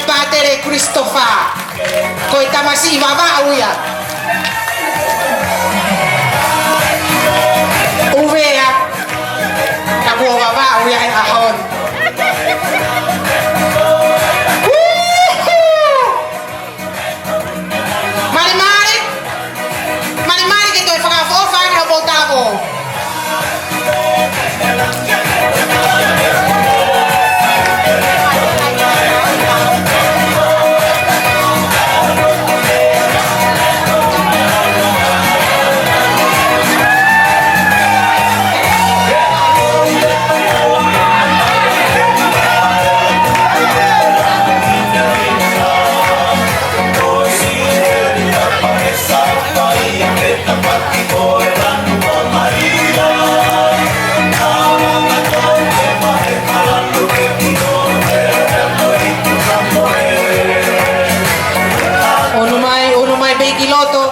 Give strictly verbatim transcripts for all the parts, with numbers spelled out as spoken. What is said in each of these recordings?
Pātele Christopher. Ko e tamasiʻi Vavaʻu ia. ʻUvea. Ka kuo Vavaʻu ia he ʻaho ni. Uhu! Malimali. Malimali ke toe fakaʻofoʻofa ange hoʻomou tabo. ʻUnu mai, ʻunu mai pē ki loto.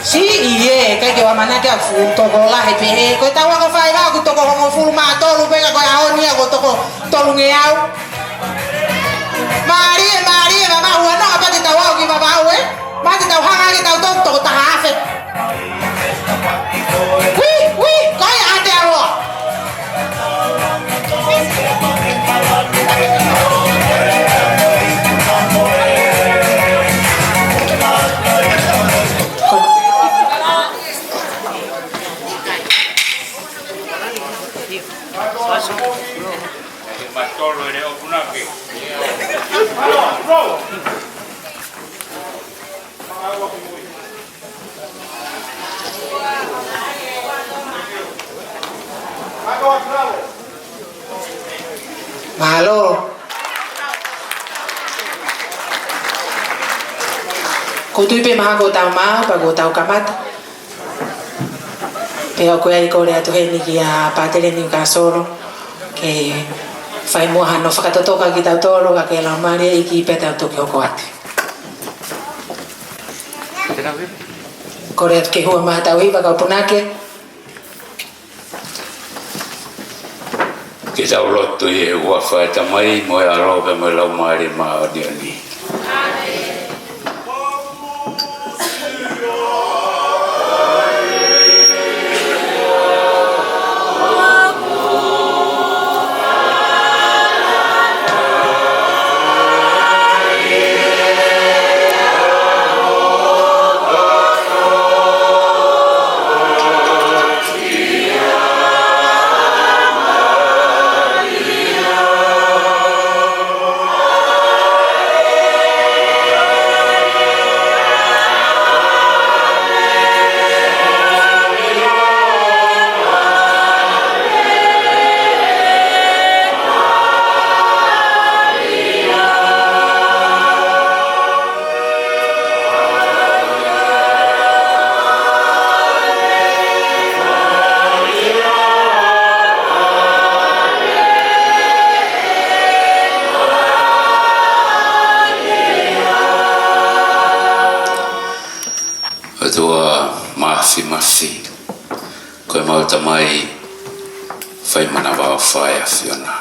Siʻi ē, ʻikai ke u ʻamanaki au ʻoku fuʻu tokolahi pehē. Ko e taʻu ʻe fai ʻoku toko hongofulu mā tolu pē ka ko e ʻaho ni ʻoku toko tolungeau. Mālie, mālie, Vavaʻu, ʻa ena kapau te tau aʻu ki Vavaʻu, ē? Kapau te tau hanga ke tau toko taha afe. Ui, ui, ko ia ʻa e ʻaho. Mālō. Ko u tui pē mahalo kuo tau maau, pea kuo tau kamata. Pea ʻoku ʻi ai e kole atu heni kia Pātele Niukasolo ke fai muʻa hano fakatotoka kitautolu, ka ke lau mālie ʻEiki pea tau toki hoko atu. Kole atu ke hū mai ʻetau hiva kau punake. Ke tau lotu. ʻI he huafa ʻo e Tamai mo e ʻAlo pea mo e Laumālie Māʻoniʻoni. ʻOtua Māfimafi, ko ʻemau Tamai fai manavaʻofa ʻa e ʻAfiona.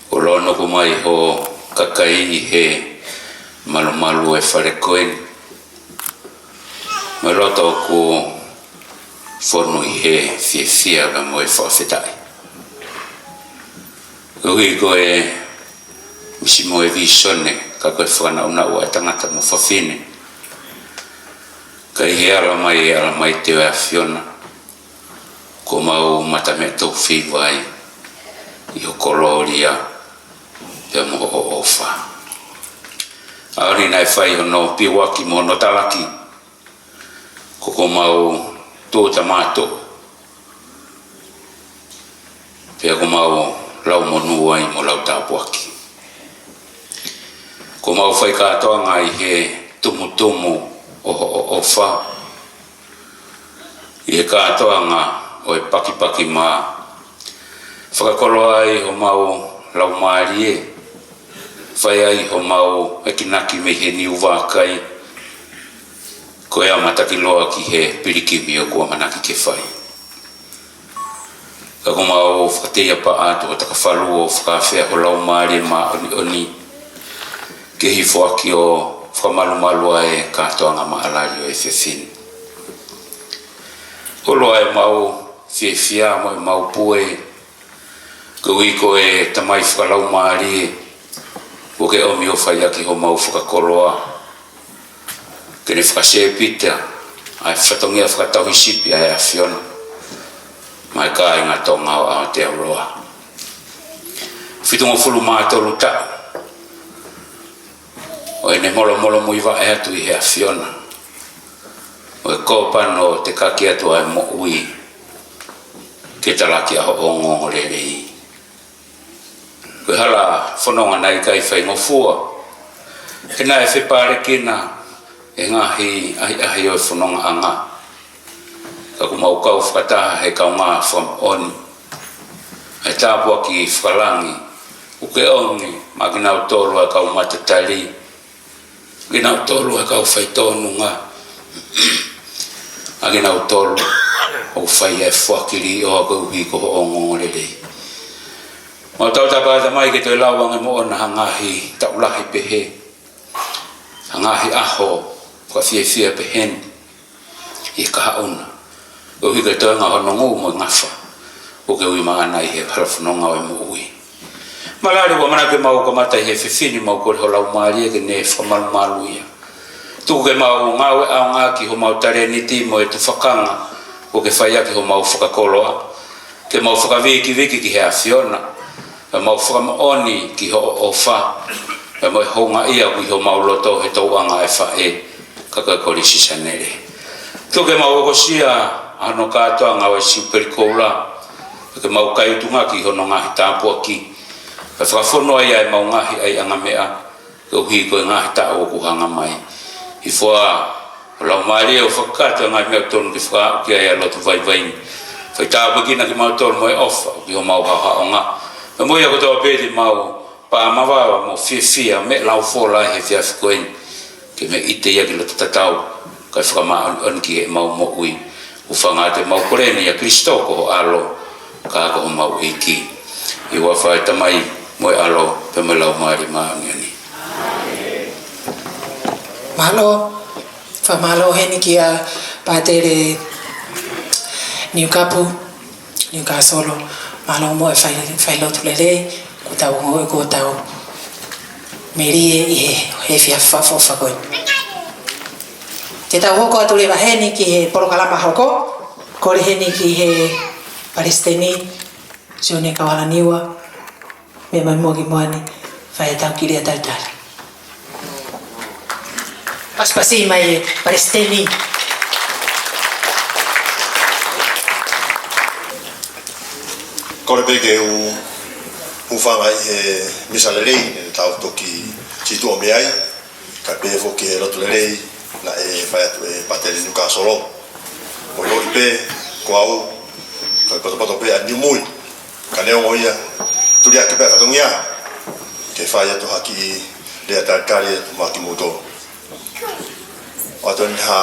ʻOku lōnuku mai hoʻo kakai ʻi he malumalu ʻo e fale ko eni. Mo e loto ʻoku fonu ʻi he fiefia ka mo e fakafetaʻi. Koeʻuhi ko e misi mo e vīsone, ka ko e fakanaʻunaʻu ʻa e tangata mo fafine. Ka ʻi he ala mai, ʻe ala mai te ʻo e ʻAfiona. Ko ʻemau mata meʻa tofu fai ʻi ho kolōlia pea mo hoʻo ʻofa. ʻAho ni naʻe fai hono piuaki mo hono talaki. Ko ʻemau tūtamato. Pea ʻoku mau lau monū ai mo lau tāpuaki. ʻOku mau fai kātoanga ʻi he tumutumu ʻo hoʻo ʻofa. ʻI he kātoanga ʻo e pakipaki mā. Fakakoloa ai homau laumālie. Fai ai homau ekinaki mei he niu vākai. Ko e ʻamanaki loa ki he pilikimi ʻoku ʻamanaki ke fai. Ka ʻoku mau fakateia paʻa atu ʻo takafalu ʻo fakaafeʻi ho Laumālie Māʻoniʻoni ke hifo ʻaki ʻo fakamalumalu ʻa e kātoanga maʻalali ʻo e efiafi ni. Holo ʻa ʻemau fiefia mo ʻemau pue, koeʻuhi ko e Tamai fakalaumālie kuo ke ʻomi ʻo fai ʻaki homau fakakoloa, ke ne fakasēpita ʻa e fatongia fakatauhisipi ʻa e ʻAfiona maʻa e kāinga Tonga ʻo Aotearoa. Fitungofulu mā tolu taʻu ʻo ʻene molomolomuivaʻe atu ʻi he ʻAfiona, ʻo e kōpano ʻo tekaki atu ʻa e moʻui ke talaki ʻa hoʻo ongoongolelei. Ko e hala fononga naʻe ʻikai faingofua, he naʻe fepālekina ʻe he ngaahi ʻahiʻahi ʻo e fonongaʻanga. Ka ʻoku mau kau fakataha he kaungā fakamoʻoni ʻa e tāpuaki fakalangi kuo ke ʻoange maʻa kinautolu ʻa e kau matatali, kinautolu ʻa e kau faitōnunga, ʻa kinautolu ʻoku fai ʻa e foaki liʻoa koeʻuhi ko hoʻo ongoongolelei. Mau tautapa ʻa e Tamai ke toe lau ange moʻona ha ngaahi taʻu lahi pehē, ha ngaahi ʻaho fakafiefia pehē ni ʻi he kahaʻu na, koeʻuhi ko e toenga hono ngū mo e ngafa kuo ke ui maʻana ʻi he hala fononga ʻo e moʻui. Mālō ʻaupito, ʻoku mau kamata ʻi he efiafi ni, mau kole ho Laumālie ke ne fakamalumalu ia. Tuku ke mau ngāue ʻaonga ki homau talēniti mo e tufakanga kuo ke fai ʻaki homau fakakoloa, ke mau fakavikiviki ki he ʻAfiona, ke mau fakamoʻoni ki hoʻo ʻofa, ke mau houngaʻia ʻi homau loto he tauʻanga ʻa e faʻē, ka ko e Kolisi Sanele. Tuku ke mau akosia ʻa hono kātoanga ʻo e Siupeli Koula, ke mau kai utunga ki hono ngaahi tāpuaki, ke fakafonu ai ʻa ʻemau ngaahi ʻaiʻanga meʻa, koeʻuhi ko e ngaahi taʻu ʻoku hanga mai. Hifo ā ho Laumālie ʻo fakakakato ʻa e ngaahi meʻa ʻoku tonu ke fakaaʻu ki ai ʻa e lotu vaivai ni. Fai tāpuekina kimautolu mo e ʻofa ki homau haʻohaʻonga. Pea mo ia kotoa pē te mau pā mavava mo fiefia mo laufola he efiafi ko eni, ke mau ʻite ia ki loto tatau, kae fakamāʻoniʻoni ki heʻemau moʻui. Hūfanga atu ʻemau kole ni ʻia Kalaisi ko ho ʻAlo, ka ko homau ʻEiki. ʻI he huafa ʻo e Tamai, mo e ʻAlo, pea mo e Laumālie Māʻoniʻoni. Mālō, fakamālō heni kia Pātele Niukapu, Niukasolo. Mālō mo e fai, failotu lelei, kuo tau ongoʻi kuo tau melie ʻi he, he efiafi fakaʻofoʻofa ko eni. Te tau hoko atu leva heni ki he polokalama hoko, kole heni ki he Palesiteni, Sione Kauhalaniua, meʻa mai muʻa ki muʻa ni, fai ʻetau kiʻi lea talitali. Pasipasi mai e Palesiteni. Kole pē ke u hūfanga ʻi he misa lelei, ne tau toki situʻa mei ai, kae pehē foki he lotu lelei naʻe fai atu ʻe Pātele Niukasolo. Ko e ʻoi pē, ko au, ko e potopoto pē ʻa Niumui. Ka neongo ia, tuliaki pē ʻa e fatongia, ke fai atu ha kiʻi lea talitali atu maʻa kimoutolu. ʻOatu eni ha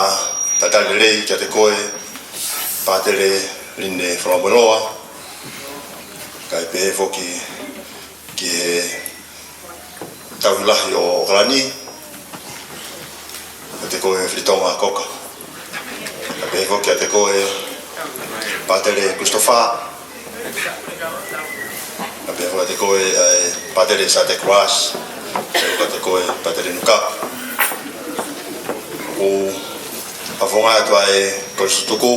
talitali lelei kiate koe, Pātele Line Folomoeloa, kae pehē foki ki he Tauhi Lahi ʻo ʻAokalani, kiate koe Filitonga Koka. Kae pehē foki kiate koe Pātele Christopher. Kae pehē foki kiate koe, ʻa e, Pātele Sate Cross. Kae pehē kiate koe Pātele Nuka. ʻOku ʻaonga atu ʻa e Kolisi Tutuku,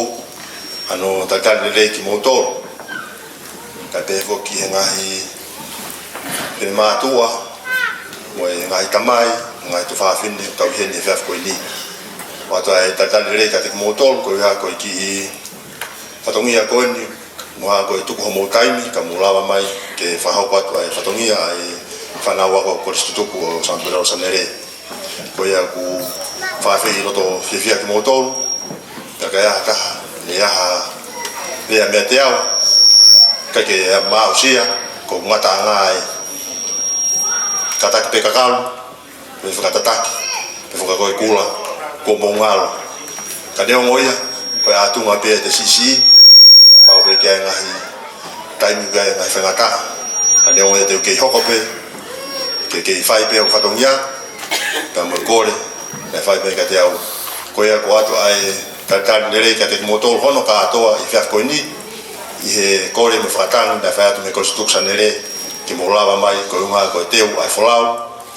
ʻa hono talitali lelei kimoutolu. Kae pehē foki he ngaahi finemātuʻa, mo e ngaahi tamai, ngaahi tuofāfine, kau ʻi heni he efiafi ko eni. ʻOatu ʻa e talitali lelei kiate kimoutolu, koeʻuhi ko e kiʻi fatongia ko eni, mo ha ko e tuku homou taimi, ka mou lava mai ke fakahoko atu ʻa e fatongia ʻa e fānau ako Kolisi Tutuku ʻo San Pedro Sanele. Ko ia ʻoku fakaafeʻi loto fiefia kimoutolu, ka ʻikai ha taha, ne ʻi ai ha lea meiate au, ʻikai ke maʻusia, ko e ngataʻanga ē. Kātaki pē kakalu, pē fakatataki, pē fakakoe kula, kuo mou ngalo. Ka neongo ia, ko e ʻatunga pē ʻete siʻisiʻi, pau pē ke ʻi ai e ngaahi Taimi ko ia ʻa e ngaahi faingataʻa, ʻa ia ʻoku ou kei hoko pē, ke kei fai pē hoku fatongia, pea mo e kole naʻe fai mai kiate au. Ko ia kuo ʻoatu ʻa e talitali lelei kiate kimoutolu hono kātoa ʻi he efiafi ko eni, ʻi he kole mo e fakatangi naʻe fai atu mei he Kolisi Tutuku Sanele, ke mou lava mai, ko e ʻuhinga ko e teu ʻa e folau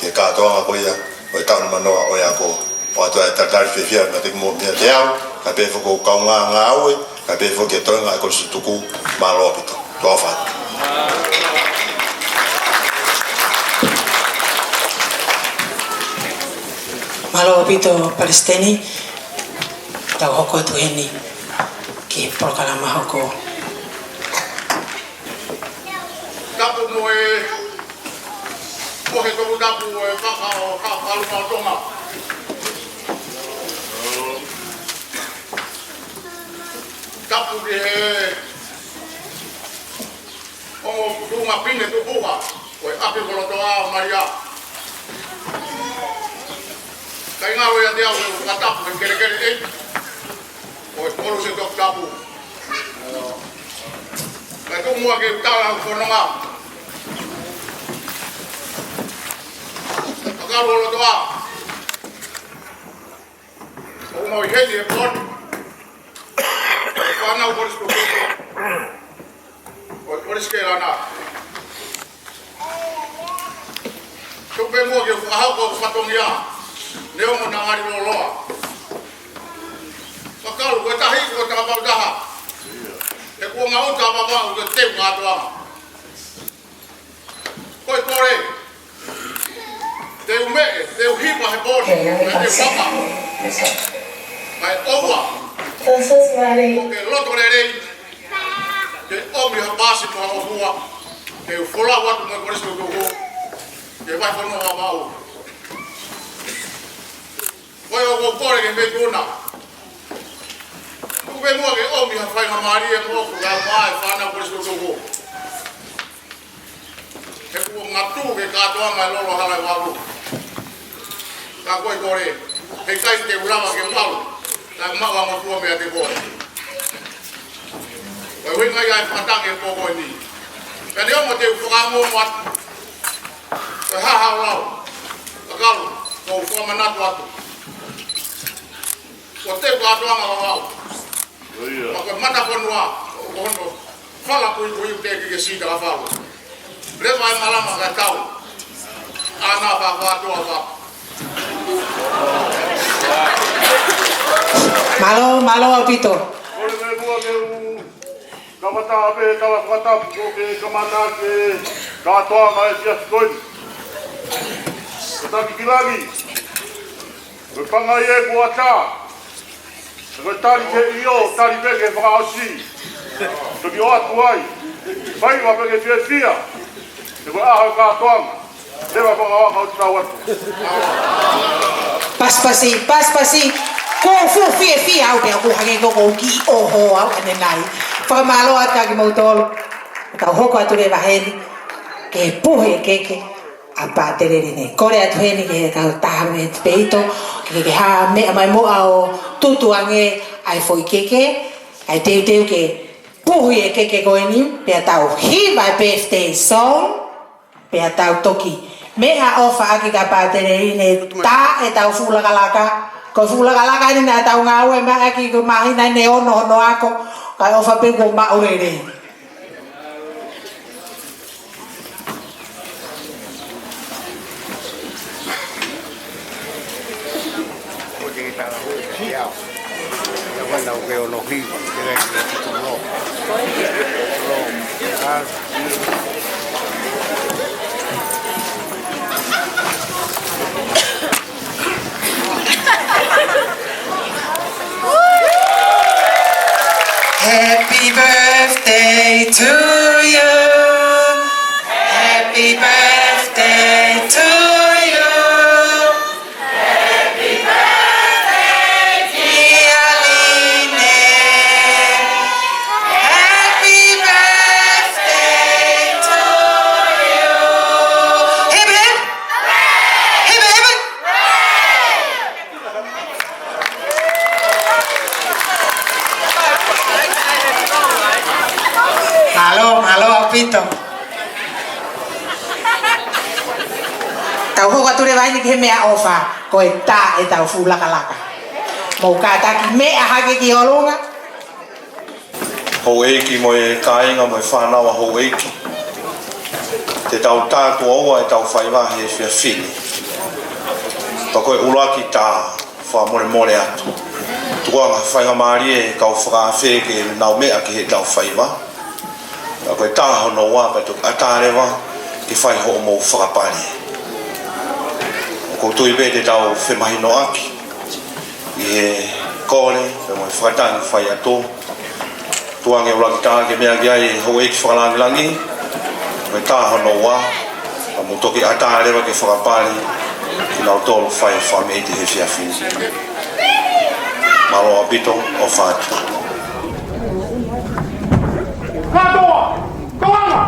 ki he kātoanga ko ia ʻo e taʻu nimanoa ʻo e ako. ʻOatu ʻa e talitali fiefia meiate kimoutolu, meiate au, kae pehē foki ki hoku kaungā ngāue, kae pehē foki ki he toenga ʻa e Kolisi Tutuku. Mālō ʻaupito. Tuʻa ʻofa atu. Mālō ʻaupito, Palesiteni. Tau hoko atu heni ki he polokalama hoko. Tapu mo e, mo e Tongatapu ʻo e Faka ʻo Ka, Kaluma ʻo Tonga. Tapu ki he ongo tuʻunga pine tupuha ʻo e ʻapi ko Lotoʻā ʻo Malia. Kae ngalo ʻiate au ʻeku fakatapu ki he kelekele ʻeiki ʻo e Kolose Toputapu. Kae tuku muʻa ke u tala ʻeku fononga. Fakalu ʻo Lotoʻā, ʻoku mau ʻi heni he pō ni, fānau Kolisi Tutuku ʻo e Kolisi Kelana. Tuku pē muʻa ke u fakahoko hoku fatongia, neongo naʻa ngali lōloa. Fakalu, ko e tahi, ko e tangata pau taha. He kuo ngāue ʻa Vavaʻu ke teu kātoanga. Ko e kole, te u meʻe, te u hiva he pō ni, te u hapa. Kae ʻoua, ke loto lelei, ke ʻomi ha paasi mo ha ngofua, ke u folau atu mo e Kolisi Tutuku ki he vahefonua Vavaʻu. Ko ia ʻoku ou kole ki he Feituʻu na, tuku pē muʻa ke ʻomi ha faingamālie moʻoku kae ʻumaʻā e fānau Kolisi Tutuku. He kuo ngatu ke kātoanga e lolo hala ʻe valu. Ka ko e kole, heʻikai te u lava ke maʻu, ka maʻu ha ngofua meiate koe. Ko e ʻuhinga ia e fakatangi he pō ko eni. Pea neongo te u fakaongo atu, ko e hā haʻo lau, Fakalu, ʻoku ou fakamanatu atu, kuo teu kātoanga Vavaʻu. Ko ia. Ka ko e matafonua, ko hono fala kuikui ʻoku teʻeki ke sita ka falu. Leva e malama kae tau. ʻAna fakakātoa fa. Mālō, mālō ʻaupito. Kole mai muʻa ke u kamata pē tala fakatapu ko e kamata ki he kātoanga ʻo e efiafi ko eni. Ko e taki ki langi, ko e pangai ē kuo ʻatā. He ko e tali ki he ʻio, tali pē ki he fakaʻosi. Toki ʻoatu ai, fai mai pē ke fiefia. He ko e ʻaho e kātoanga, leva fakaʻosi ʻoku tau atu. Pasipasi, pasipasi. Ko e fuʻu fiefia au pē ʻoku hangē ko ʻeku kiʻi ʻoho au ʻanenai. Fakamālō atu kia kimoutolu, tau hoko atu leva heni ke puhi e keke ʻa Pātele Line. Kole atu heni ki he kau taha mei Tupeito, ke, ke hā meʻa mai muʻa ʻo tutu ange ʻa e foʻi keke, ʻa e teuteu ke puhi e keke ko eni, pea tau hiva e birthday song, pea tau toki meʻaʻofa ʻaki kia Pātele Line, tā ʻetau fuʻu lakalaka, ko e fuʻu lakalaka eni naʻa tau ngāue mai ʻaki ko e māhina ʻe ono hono ako, kae ʻofa pē kuo maʻu lelei. Happy birthday to you. Happy birthday to you. Happy birthday, dear Line. Happy birthday to you. Hip, hip. Hip, hip. Mālō, mālō. Pito. Tau hoko atu leva eni ki he meʻaʻofa, ko e tā ʻetau fuʻu lakalaka. Mou kātaki meʻa hake ki ʻolunga. Houʻeiki mo e kāinga mo e fānau ʻa houʻeiki. Te tau tā tuʻo ua ʻetau faiva he efiafi ni. Pea ko e ʻuluaki tā, fakamolemole atu. Tukuange ha faingamālie ʻe kau fakaafe ke nau meʻa ki heʻetau faiva. Ka ko e tā hono ua pea toki ʻatā leva ke fai hoʻomou fakapale. ʻOku ou tui pē te tau femahinoʻaki ʻi he kole, pea mo e fakatangi fai atu. Tukuange ʻuluaki tā ke meʻa ki ai ʻe houʻeiki fakalāngilangi, ko e tā hono ua, ka mou toki ʻatā leva ke fakapale, kinautolu fai fāmili he efiafi ni. Mālō ʻaupito, ʻofa atu. Kātoa! Koanga!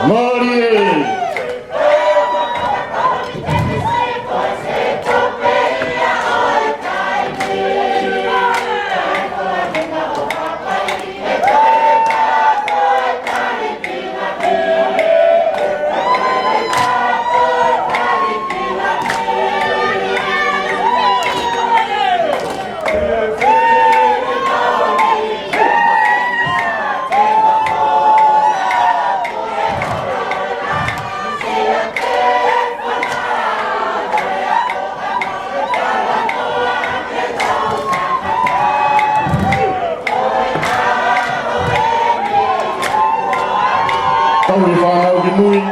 Mālie. Tau e fānau ki mui.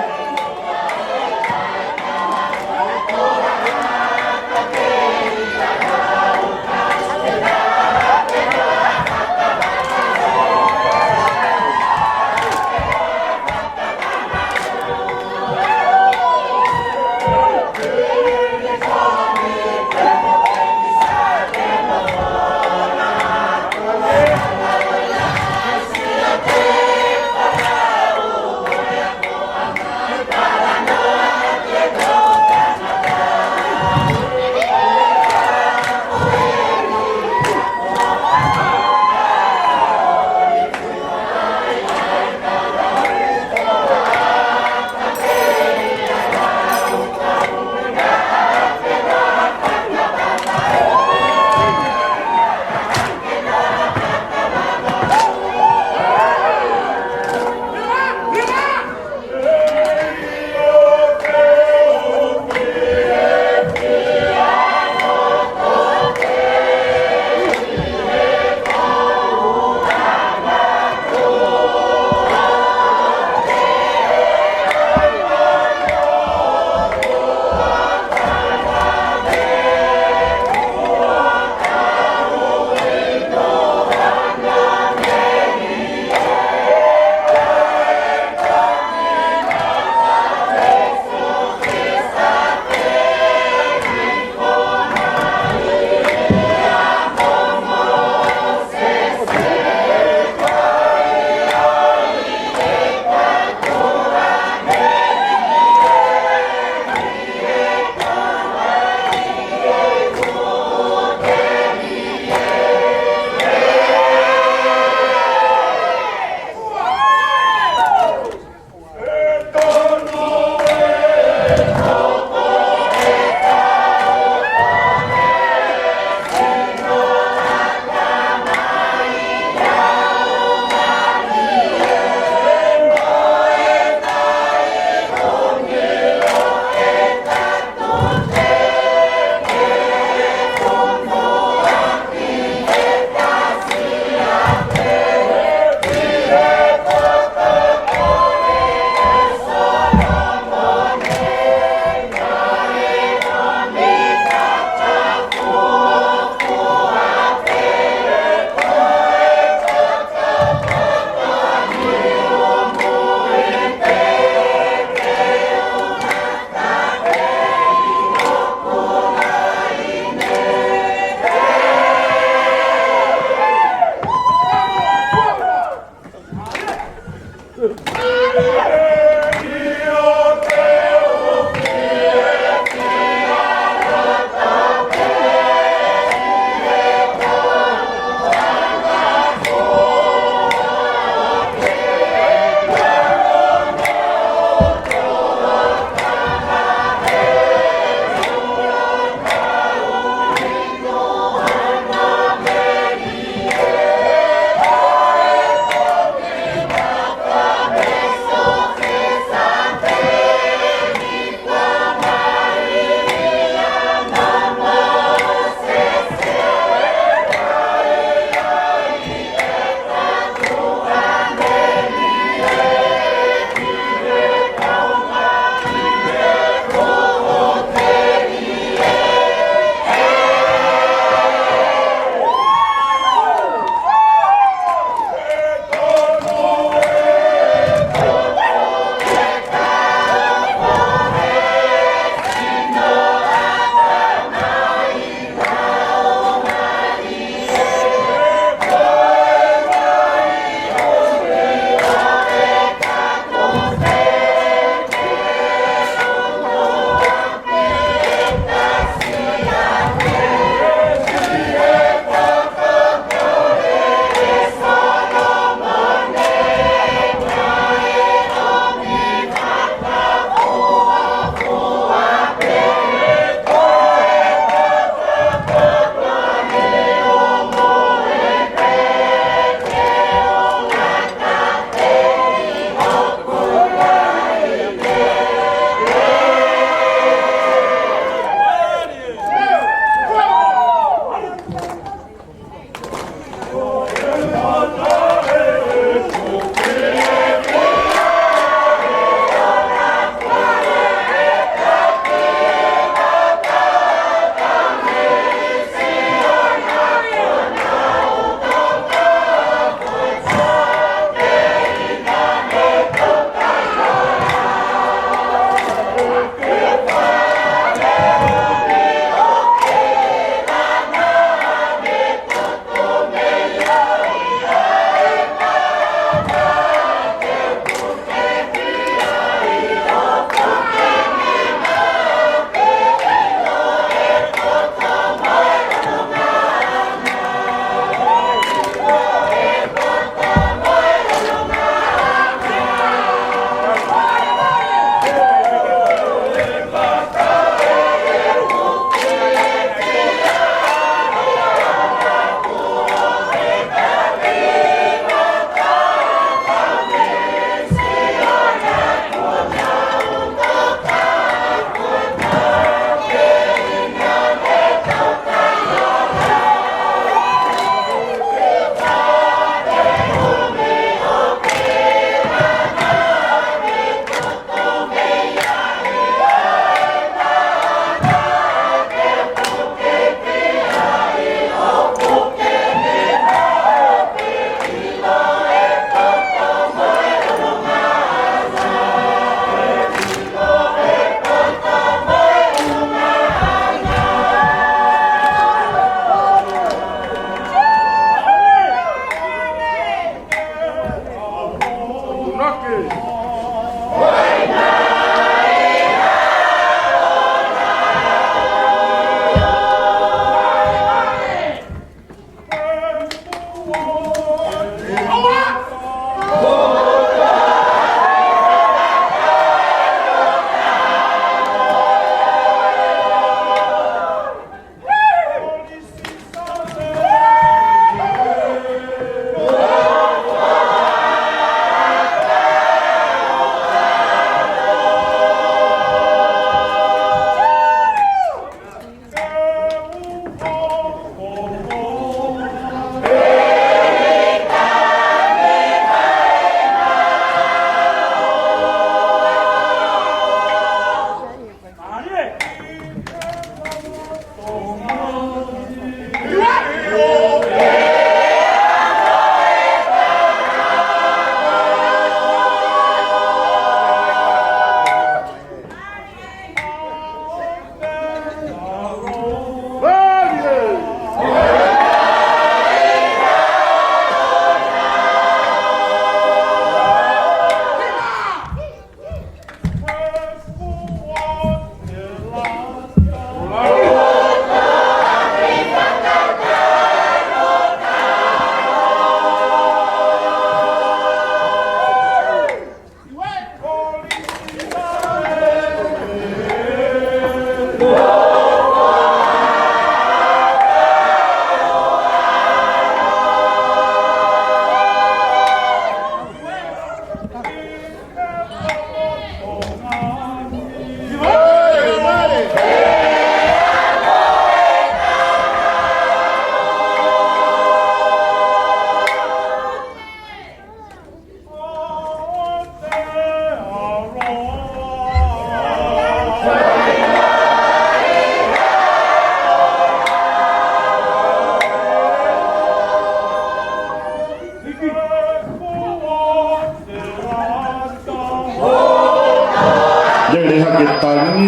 Lele hake tali.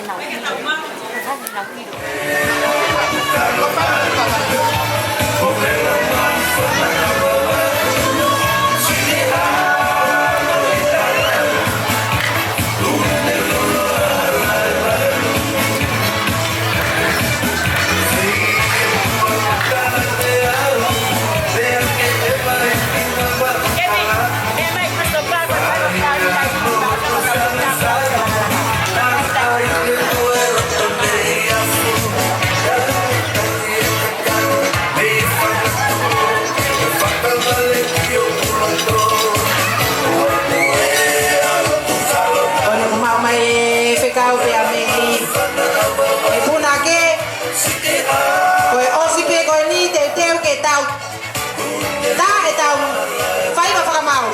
Ko eni kuo maʻu mai e fekau pea mei he punake, ko e ʻosi pē ko eni teuteu ke tau tā ʻetau faiva fakamaau.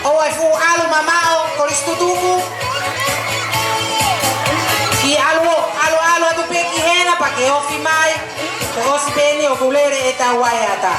ʻOua ʻe fuʻu ʻalu mamaʻo, kolisi tutuku. Kiʻi ʻalu, ʻalu, ʻalu atu pē ki hena pea ke ofi mai. Ko e ʻosi pē eni ʻoku lele ʻetau ʻaeata.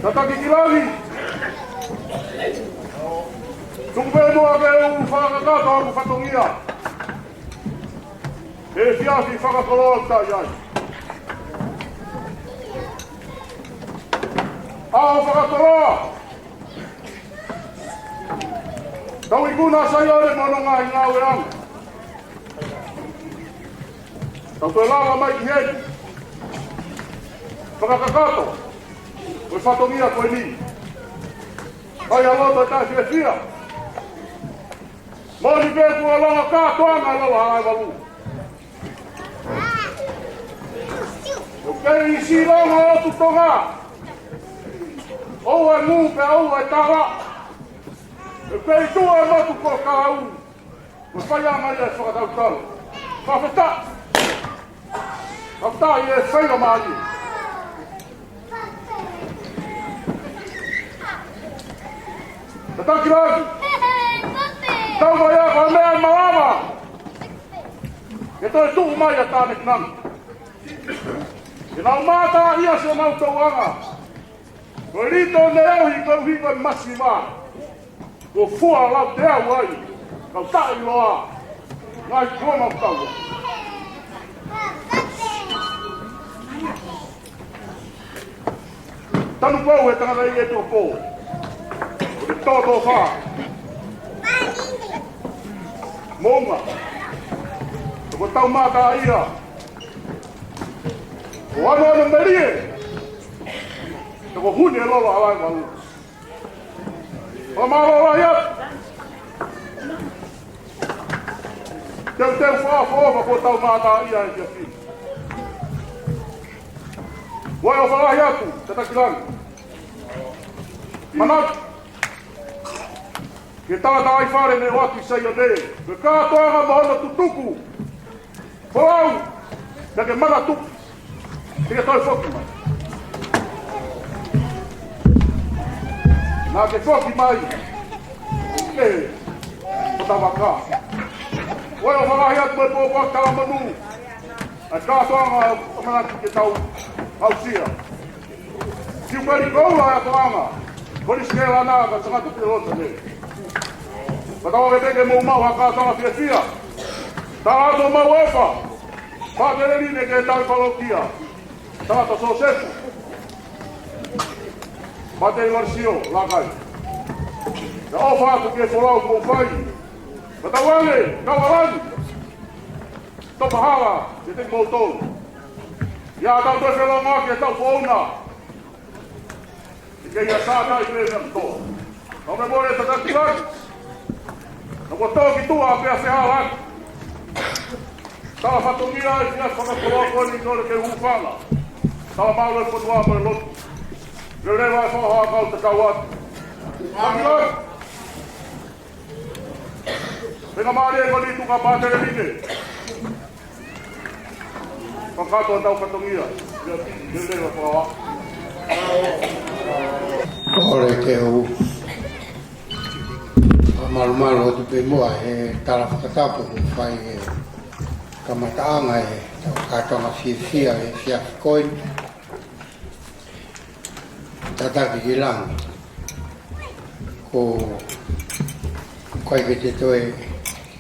Tataki ki langi. Tuku pē muʻa ke u fakakakato hoku fatongia. He efiafi fakakoloa ʻoku taʻi ai. ʻAho fakakoloa. Tau ikuna Saione mo hono ngaahi ngāueʻanga. Tau toe lava mai ki heni. Fakakakato. Ko e fatongia ko eni. Fai ʻa e loto ʻo e taʻefiefia. Moʻoni pē kuo longo kātoanga lolo halaevalu. ʻOku kei silonga ʻo Tonga. ʻOua ʻe ngū pea ʻoua ʻe tala. ʻOku kei tuʻu ʻa e motu ko Kau. Mo fai ʻa e ngaahi fakatautau. Fakafetaʻi. Fakafetaʻi ʻi he faingamālie. Tataki langi. Tau mai ʻa e meʻa ʻe malava. Ke toe tuʻu mai ʻa Tānekinami. Ke nau mātā ʻia siʻonau tauʻanga. Ko e lito ne ohi ko e uhi ko e masiva. Ko fua lau te au ai. Kau taʻi loa. Ngai kua mau kau. Tanu kau e tangata i e tuʻa pō. Ko te tōtō fā. Mounga. Ko tau mātā ʻia. Ko ano ano melie. Ko huni e lolo halaevalu. Fakamālō lahi atu. Teuteu fakaʻofoʻofa kuo tau mātā ʻia he efiafi ni. Ko e ʻofa lahi atu, Tataki langi. Manatu. Ke tala taʻi fale ne ʻoatu ʻi Saione. Ke kātoanga mo hono tutuku. Folau, naʻa ke manatuʻi, te ke toe foki mai. Naʻa ke foki mai, ē, ʻo tavaka. Ko e ʻofa lahi atu mo e pōpoaki talamonū, ʻa e kātoanga ʻamanaki ke tau aʻusia. Siu mai koula ʻa e toʻanga. Ko ni sikela na ka tangata pē lota nei. Ka tau ake pē ke mou maʻu ha kātoanga fiefia. Tala atu homau ʻofa. Pātele ni ne ke tau palokia. Tangata Sosefu. Pātele Larisio, Lakai. Ka ʻofa atu ke folau ko fai. Ka tau ane, kau ʻa langi. Topahala, ke te mou tolu. ʻIa tau toe felonga ke tau founa. ʻIkai ia sātai pē meʻa kotoa. Ka me mole Tataki langi. Naʻa ko tō ki tuʻa pea fehala. Tala fatongia ʻi he fakakoloa ko eni kole ke hūfanga. Tala mālō e fonua mo e lotu. Leleva e fakahoa kau tatau atu. Tataki langi. Pea ka mālie ko ni tuka pātele ni. Fakatoa tau fatongia. Ia, ia, ia, ia, ia. Kole ke u fakamalumalu atu pē muʻa he tala fakatapu kuo fai he kamataʻanga he kātoanga fiefia he efiafi ko eni. Tataki ki langi. Ko, ko e ke te toe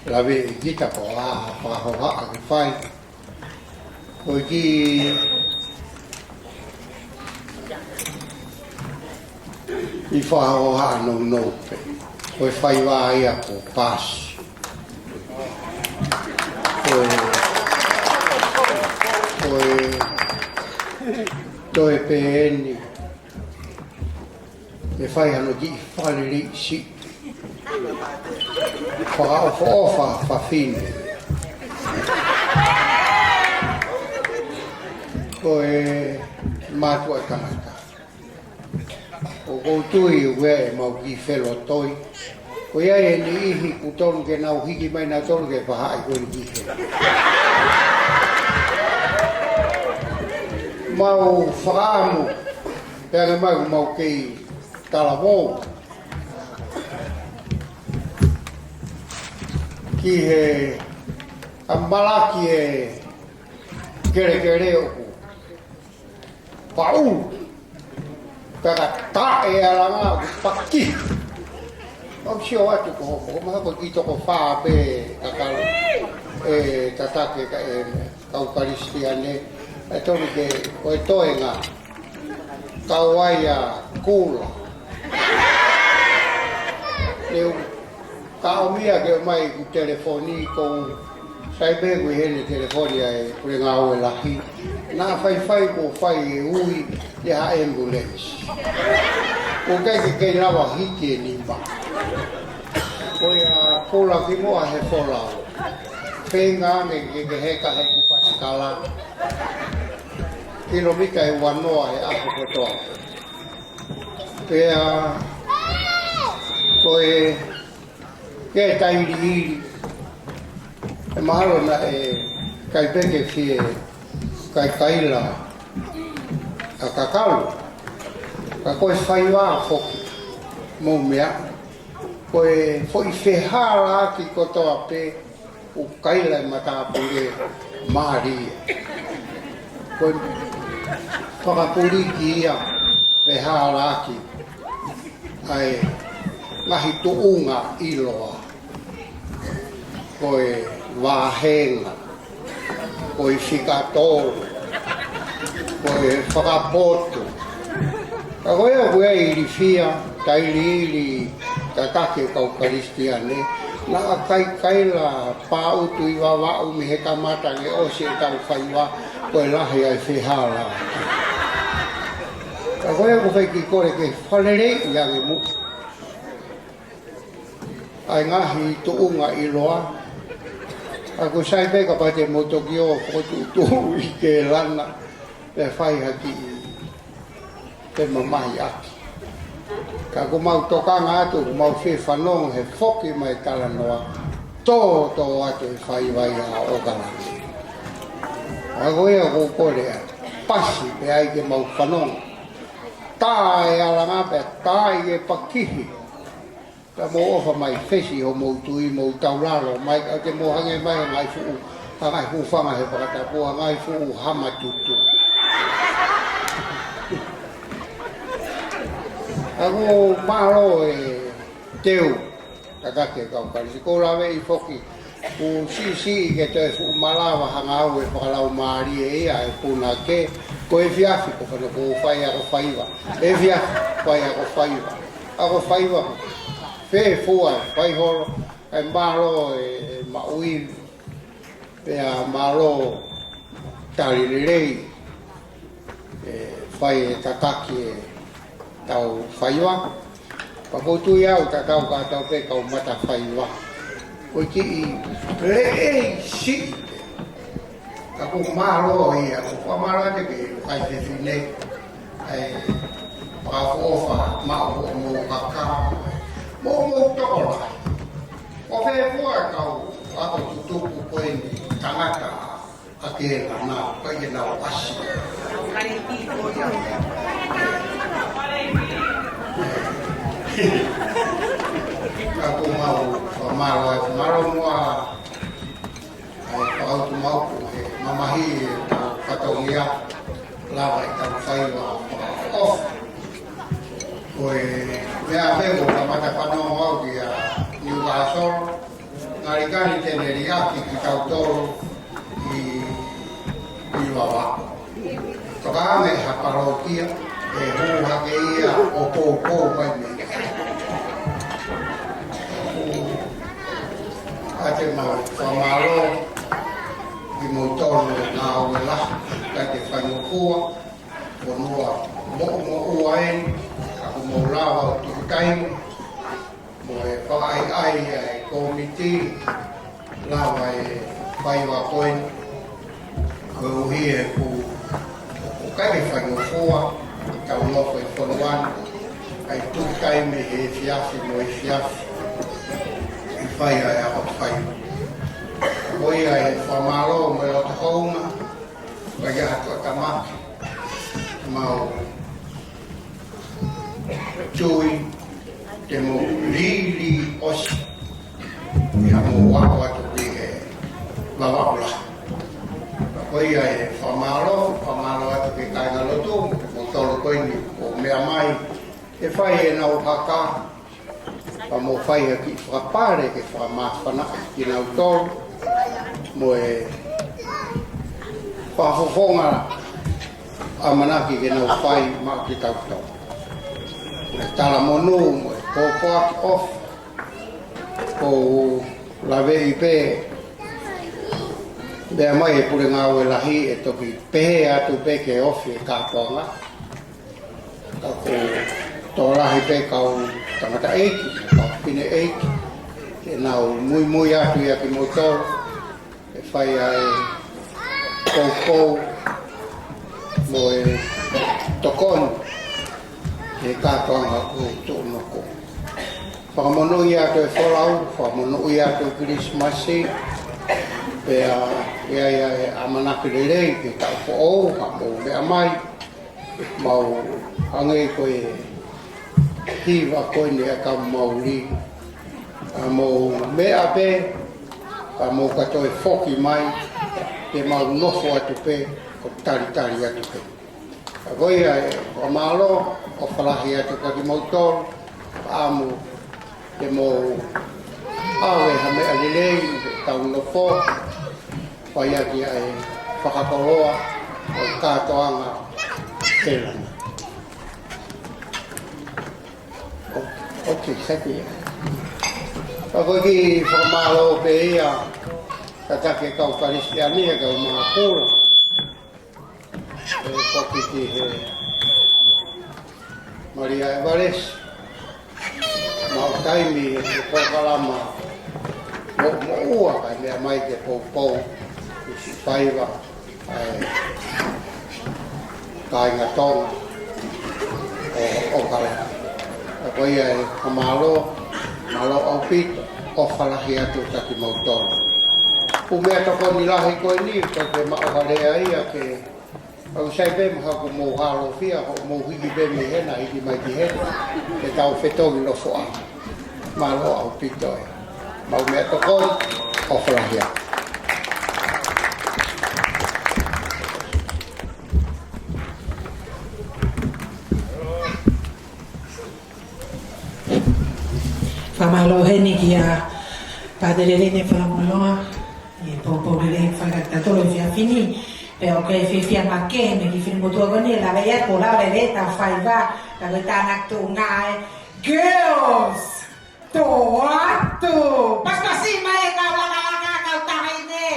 lave ʻi kita ko ha fakahohaʻa ke fai. Ko e ki ʻi fakahohaʻa nounou pē. Ko e fai vā ia ko pasi. Ko e, ko e toe pē eni. ʻE fai hano kiʻi fale leʻi siʻi. Fakaʻofoʻofa fafine. Ko e mātuʻa tangata. ʻOku ou tui ʻoku ʻi ai ʻemau kiʻi felotoi. Ko ia e niʻihi kuo tonu ke nau hiki mai nautolu ke fahaʻi ko e niʻihi. Mau fakaʻamu, pea ke mau, mau kei talavou. Ki he ʻamalaki e kelekele ʻoku paʻu. Pea ka taʻe alanga ʻoku paki. ʻOku sio atu ko homo, ko maha ko ki toko fā pē kakalu. ʻE tataki ka e kau Kalisitiane. ʻE tonu ke ko e toenga. Kau ai a kula. Leu ka ʻomai ke ʻomai ʻeku telefoni ko sai pē ʻoku ʻi heni telefoni ʻa e pule ngāue lahi. Naʻa faifai ko fai e ui ʻi ha ambulance. ʻOku ʻikai ke kei lava hiki e nima. Ko ia kula ki muʻa he folau. Feinga ange ke ke heka he kupasikala. Kilomita ʻe uanoa he ʻaho kotoa. Pea ko e ke tailiili. ʻE mahalo naʻe ʻikai pē ke fie kaikaila ʻa kakalu. Ka ko e faiva foki mou meaʻi. Ko e foʻi fehālaaki kotoa pē ʻoku kaila e matāpule mālie. Ko e fakapuliki ia fehālaaki ʻa e ngaahi tuʻunga ʻiloa. Ko e vāhenga, ko e fika tolu, ko e fakapotu. Ka ko ia ʻoku ʻi ai e ilifia, tailiili, tataki e kau Kalisitiane, naʻa kaikaila pāʻutu ʻi Vavaʻu mei he kamata ke ʻosi e tau faiva, ko e lahi ʻa e fehālaaki. Ka ko ia ʻoku fai ki kole ke fakaleleiʻi ange muʻa ʻa e ngaahi tuʻunga ʻiloa. ʻOku sai pē kapau te mou toki ō fokotuʻutuʻu ʻi Kelana, pea fai ha kiʻi femamahiʻaki. Ka ʻoku mau tokanga atu, ʻoku mau fie fanongo he foki mai talanoa, tō, tō atu e faiva ia ʻo Okalani. ʻA ko ia ʻoku ou kole ʻa e pasi pea ʻai ke mau fanongo. Tā e alanga pea tā e pakihi. Ka mou ʻofa mai fesi homou tui, mou taulalo mai, ka te mou hangē mai ha ngaahi fuʻu, ha ngaahi hūfanga he fakatapu, ha ngaahi fuʻu hama tutu. ʻOku mālō e teu, tataki e kau Kalisi, kou laveʻi foki, ʻoku siʻisiʻi ke toe fuʻu malava ha ngāue fakalaumālie ia ʻa e punake, ko e efiafi ko fano ko fai ako faiva, efiafi fai ako faiva, ako faiva, fē fua, fai holo, ʻa e mālō e, e maʻu ivi, pea mālō tali lelei, ʻe fai e tataki e tau faiva. Pea kou tui au tatau ka tau pē kau mata faiva. Ko e kiʻi leʻei siʻi pē. Ka kou mālō ia, kou fakamālō atu ki he kakai fefine. ʻA e fakaʻofoʻofa maʻu hoʻomou kaka. Mo mou tokolahi. Ko fē fua kau ako tutupu ko eni tangata. ʻA ke la nau, ʻikai ke nau ʻasi. Ka kou mau, fakamālō atu, mālō muʻa, ʻa e fakautu mau ko e mamahi e tau fatongia, lava e tau faiva, ʻofa. Ko e meʻa pē ko e kamata fanongo au kia Newcastle, Ngali kani te ne liʻaki kitautolu ʻi, ʻi Vavaʻu. Toka ange ha palokia, ʻe hū hake ia ʻo poupou mai mei ai. ʻOku ʻa te mau fakamālō, kimoutolu naʻa ʻoua lahi, ʻikai te faingofua, fonua moʻumoʻua eni, ka ʻoku mou lava ʻo tuku taimi, mo e fakaʻaiʻai ʻa e kōmiti, lava e faiva ko eni, koeʻuhi he ʻoku, ʻoku ʻikai ke faingofua, tau nofo ʻi he fonua ni, ʻai tuku taimi he efiafi mo e efiafi, ʻi fai ʻa e ako faiva. Ko ia e fakamālō mo e loto hounga, ko ia ha tuʻatamaki, mau tui, te mou lili ʻosi, ʻi haʻamou ako atu ki he Vavaʻu lahi. Ko ia e fakamālō, fakamālō atu ki he kāingalotu, mo tolo ko eni, ʻoku Meʻa mai, ʻe fai ʻenau haka, pea mo fai ha kiʻi fakapale ke fakamāfanaʻi kinautolu mo e fakafofonga ʻamanaki ke nau fai maʻa kitautolu. Mo e talamonū, mo e pōpoaki ʻofa, ʻoku ou laveʻi pē, meʻa mai e pule ngāue lahi ʻe toki pehē atu pē ke ofi e kātoanga. Ka ʻoku tokolahi pē kau tangataʻeiki, kau fineʻeiki, ke nau muimui atu ia kimoutolu, ʻe fai ai e poupou mo e tokoni ki he kātoanga ʻoku tuʻunuku. Fakamonūʻia atu e folau, fakamonūʻia atu e Kilisimasi, pea ʻi ai ʻa e ʻamanaki lelei ki he taʻu foʻou, ka mou meʻa mai, mau hangē ko e hiva ko eni ʻa e kau Mauli. ʻA mou meʻa pē, ka mou ka toe foki mai, ke mau nofo atu pē, ʻo talitali atu pē. Ka ko ia e fakamālō, ʻofa lahi atu kia kimoutolu, ʻamu ke mou ʻave ha meʻa lelei, tau nofo, fai ʻaki ʻa e fakakoloa ʻo e kātoanga ʻi Tonga. ʻO, ʻoku sai pē ia. Ka ko e kiʻi fakamālō pē ia, kātaki e kau Kalisitiane, e kau mākula. ʻE foki ki he Malia ʻEvalesi, maʻu taimi he polokalama mo, moʻua kae meʻa mai ke poupou ʻi siʻi faiva ʻa e kāinga Tonga ʻo, ʻo kala. Ka ko ia e fakamālō, mālō ʻaupito, ʻofa lahi atu kia kimoutolu. Ko e meʻatokoni lahi ko eni, ko e ke maʻu ha lea ia ke ʻoku sai pē mahalo kuo mou hālofia, hoʻomou hiki pē mei hena, hiki mai ki hena, ke tau fetongi nofoʻanga. Mālō ʻaupito ē. Mau meʻatokoni, ʻofa lahi atu. Fakamālō heni kia Pātele Line Falamoloa, ʻi he poupou lelei fai kiate kitautolu he efiafi ni. Pea ʻoku ou fiefia makehe mei he kiʻi finemotuʻa ko eni, ʻe lava ia kuo lava lelei ʻetau faiva, ka ko e tānaki tuʻunga ē. Girls, tō atu! Pasipasi mai e kau lakalaka, kau taʻahine.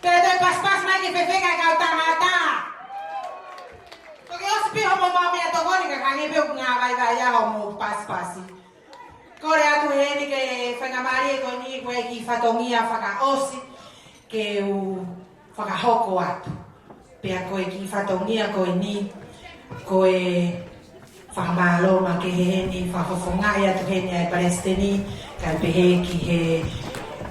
Pea toe pasipasi mai ke fefeka e kau tangata. Ko e kiʻi ʻosi pē hoʻomou meʻatokoni ka hangē pē ʻoku ngāvaivai ʻa hoʻomou pasipasi. Kole atu heni ki he faingamālie ko eni, ko e kiʻi fatongia fakaʻosi ke u fakahoko atu. Pea ko e kiʻi fatongia ko eni, ko e fakamālō makehe heni, fakafofongaʻi atu heni ʻa e Palesiteni, kae pehē ki he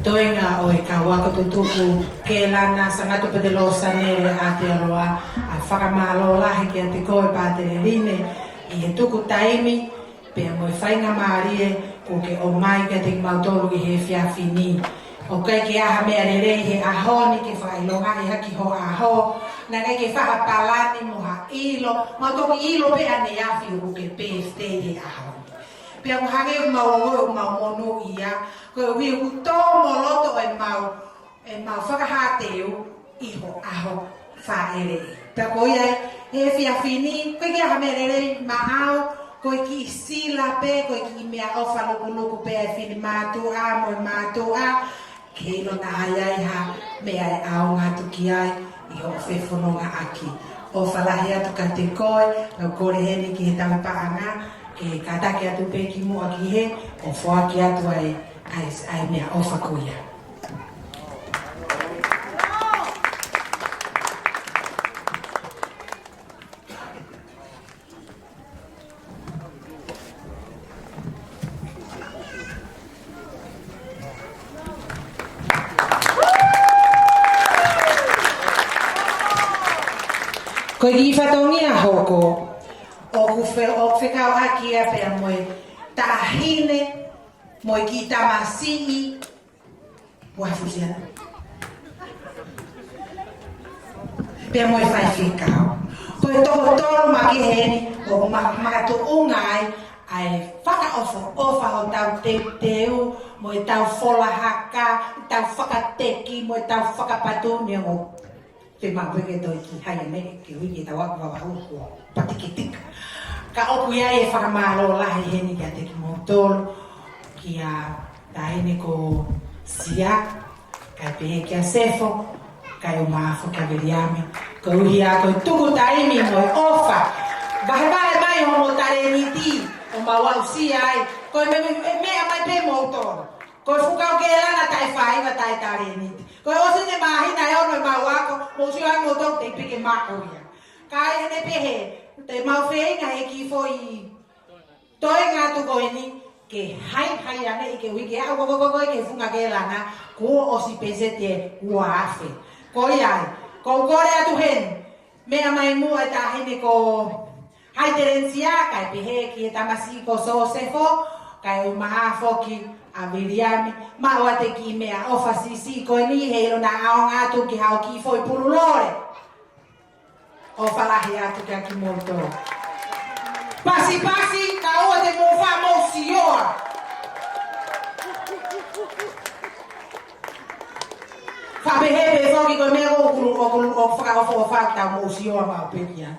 toenga ʻo e kau ako tutuku, Kelana Sangatu Petelō Sanele ʻAtealoa, ʻa e fakamālō lahi kiate koe Pātele Line, ʻi he tuku taimi, pea mo e faingamālie kuo ke ʻomai kiate kimautolu ʻi he efiafi ni. ʻOku ʻikai ke ʻi ai ha meʻa lelei he ʻaho ni ke fakaʻilongaʻi hake ho ʻaho, naʻe ʻikai ke fai ha palani mo ha ʻilo, mau toki ʻilo pē ʻaneafi ʻoku ke birthday he ʻaho ni. Pea ʻoku hangē ʻoku mau ongoʻi ʻoku mau monūʻia, koeʻuhi ʻoku tō mo loto ʻemau ʻemau fakahā teu ʻi ho ʻaho fāʻeleʻi. Pea ko ia ē, he efiafi ni, ʻoku ʻikai ke ʻi ai ha meʻa lelei maʻau, ko e kiʻi sila pē, ko e kiʻi meʻaʻofa lukuluku pē ʻa e finemātuʻa mo e mātuʻa, ke ʻilo naʻa ʻi ai ha meʻa ʻe ʻaonga atu ki ai ʻi hoʻo fefonongaʻaki. ʻOfa lahi atu kiate koe, pea u kole heni ki he tauhi paʻanga, ke kātaki atu pē ki muʻa ki hē, ʻo foaki atu ai, ʻa e, ʻa e meʻaʻofa ko ia. Ko e kiʻi fatongia hoko, ʻoku fe-, ʻoku fekauʻaki ia pea mo e taʻahine, mo e kiʻi tamasiʻi, Uafu Siana. Pea mo e faifekau. Ko e toko tolu ma Heni, ʻoku ma-, makatuʻunga ai ʻa e fakaʻofoʻofa ʻo ʻetau teuteu, mo ʻetau folahaka, ʻetau fakateki, mo ʻetau fakapatuni, ʻo te mau peke toi ki hai ane ke ui ke tau aku vavau kua patikitika. Ka ʻoku ʻi ai e fakamālō lahi heni kiate kimoutolu, kia Taʻahine ko Sia, kae pehē kia Sefo, kae ʻumaʻā foki kia Viliami, koeʻuhi ko e tuku taimi mo e ʻofa. Vahevahe mai homo talēniti ʻo mau aʻusia ai. Ko e me-, me-, meʻa mai pē moutolu. Ko e Fukaukēlanga taʻe faiva taʻe talēniti. Ko e ʻosi ʻene māhina ʻe ono ʻemau ako, mou sio ai moutolu te u piki maku ia. Kae ʻene pehē, te mau feinga he kiʻi foʻi toenga atu ko eni, ke haihai ane ʻi ke ui ke au ko ko ko ko ke Fukaukēlanga, kuo ʻosi peseti ʻe ua afe. Ko ia ai, ko u kole atu heni, meʻa mai muʻa e Taʻahine ko Haitelenisia, kae pehē ki he tamasiʻi ko Sosefo, kae ʻumaʻā foki ʻa Viliami, maʻu atu e kiʻi meʻaʻofa siʻisiʻi ko eni, heiʻilo naʻa ʻaonga atu ki haʻo kiʻi foʻi pulu lole. ʻOfa lahi atu kia kimoutolu. Pasipasi, kae ʻoua te mou faʻa mou sioa. Faʻa pehē pē foki ko e meʻa ʻoku, ʻoku, ʻoku fakaʻofoʻofa ʻetau mou sioa maʻu pē kia.